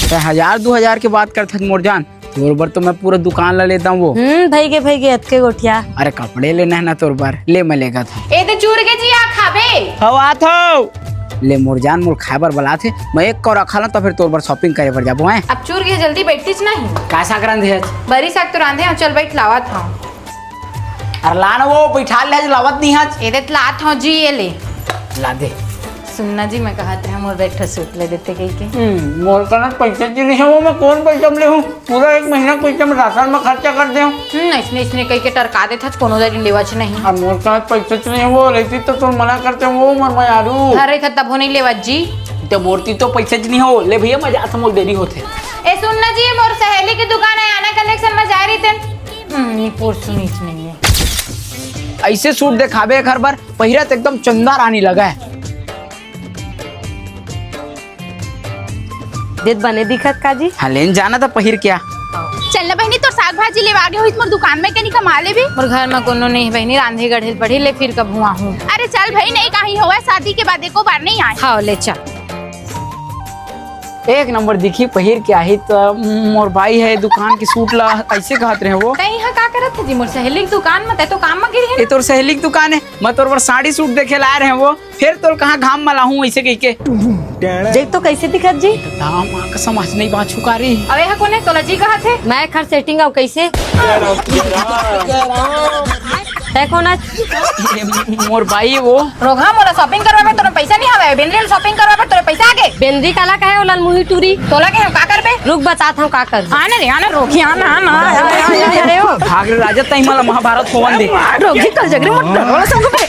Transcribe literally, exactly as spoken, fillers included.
ते हजार दू हजार के बात करथस मोर जान, तोर बर तो मैं पूरा दुकान ला लेता हूँ वो। हम्म, भई गे, भई गे, अतके गोठिया। अरे कपड़े लेना है ना तोर बर, ले मैं लेगत हूँ। ए दे चूर के जी आ खाबे। हव आत हव। ले मोर जान, मोर खाए बर बलात हे, मैं एक कौर खा ला तो फिर तोर बर shopping करे बर जाबो हैं। अब चूर के जल्दी बैठतीस नहीं। का साग रांधे हस? बरी साग तो रांधे हूँ, चल बैठ लावत हूँ। अरे ला ना वो, बैठा ले, आज लावत नहीं आज। ए दे त लात हूँ जी, ये ले। ला दे। सुनना जी, मैं कहत रहे मोर बर एक ठो सूट ले देते कही के। हम्म, मोर करा पैसा जी नहीं है वो, मैं कौन पैसा में ले हूँ? पूरा एक महीना पैसा में राशन में खर्चा कर दे हूँ। हम्म, इसने, इसने कही के टरका देथस, कोनो दरी लेवच नहीं। अब मोर करा पैसा जी नहीं है वो, रहती तो तुम मना करते हो वो, मर मैं आरू। घर रही था तब हो नहीं लेवत जी। ते बोलती तो पैसा जी नहीं हो, ले भैया मैं जात हूँ, मोर देरी होथे। ए सुनना जी, मोर सहेली की दुकान है, आना collection में जा रही थे। हम्म, ये पोर सुनीच नहीं है। ऐसे सूट देखाबे घर बर, पहिरा त एकदम चंदा रानी लगा है। देत बने दिखत का जी? हाँ, लेन जाना था पहिर क्या? चल ना बहिनी, तोर साग भाजी लेवा गे होइस मोर दुकान में, कनी कमा लेबे। मोर घर में कोनो नहीं बहिनी, रांधे गढ़े पड़ी ले, फिर कब हुआ हूँ। अरे चल भाई, नहीं कहीं होवे, शादी के बाद एको बार नहीं आए। हाँ, ले चल। एक नंबर दिखी पहिर के आही त मोर बाई है दुकान के सूट ला ऐसे कहत रहे वो। तई हा का करत है जी मोर सहेली के दुकान में? तै तो काम में गिरी है ये ना। तोर सहेली के दुकान है, मैं तोर बर साड़ी सूट देखे ला रहे वो, फिर तोर कहाँ घाम में लाहूँ ऐसे कह के। जय तो कैसे दिखत जी? दाम आ कसम आज नहीं बाँचू का रे। अबे हा कोने तोला जी कहत है? मैं खर सेटिंग आऊ कैसे? तै कोन आज? ये मोर बाई वो। रोगहा मोला shopping करवाबे, तोर पैसा नहीं हवे। बेंदरी ल shopping करवाबे, तोर पैसा आगे। बेंदरी काला कहे, ओ लाल मुही टूरी। तोला के हम का करबे? रुक, बतात हूँ का कर। आना रे, आना रोगही, आना, आना, आना, आना, आना। अरे ओ। भाग रे राजा, तई मला महाभारत होवन दे। रोगही कल जगरे मोर डरोला संग पे।